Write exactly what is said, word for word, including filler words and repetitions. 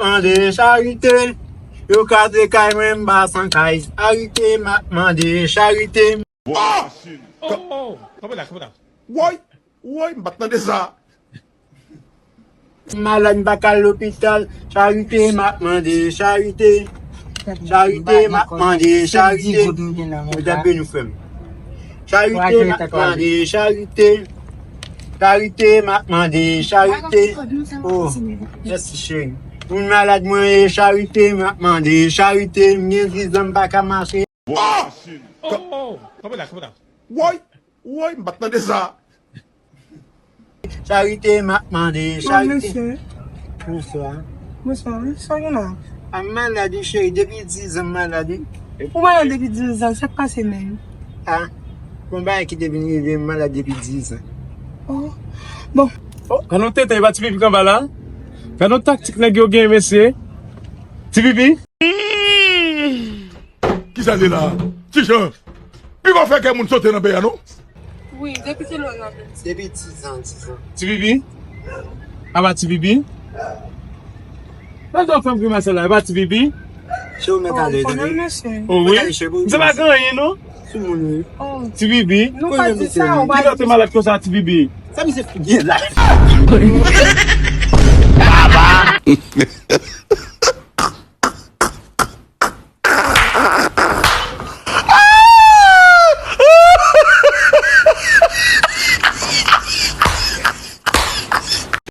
Mande charite. Yo kraze kay mwen, m pa san kay. Charite, m ap mande charite. Oh! Oh! Kanpe la, kanpe la. Woy! Woy, m pa t tande sa. M malad, m pa ka al lopital. Charite, m ap mande charite. Charite, m ap mande charite. Ou ta beni, frè m. Charite, m ap mande charite. Charite, m ap mande charite. Oh, mèsi, cheri. Moun malad mwen ye, charite, m ap mande charite. M gen dizan, m pa ka mache. Oh! Oh! Kanpe la, kanpe la. Woy! Woy, m pa t tande sa. Charite, m ap mande Bon, charite. Mesye, Bonswa. Bonswa, wi. Sa gen la? A, m malad wi, cheri, depi dizan m malad wi. Ou malad depi dizan, sa k pase menm? A, bon, bagay ki te vin rive m malad depi dizan. Oh. Bon. Gade yon tenten, e pa Ti Pipi k anba la. Gade yon taktik nèg yo gen, mesye. Ti Pipi. Kisa l ye la? Ti Jan, piga w fè kè moun sote nan peyi a non. Wi, depi kilè w nan peyi? Depi dizan, dizan. Ti Pipi. Apa Ti Pipi. Gade yon fanm grimas la, e pa Ti Pipi. Cheri, mèt ale, Konnen tande. Mesye. Oh wi. M se pa gen anyen non. Sou moun wi. Oh. Ti Pipi. Nou pa di sa, ou Kilè pa w te malad konsa, Ti Pipi? Sa misye fè gen la.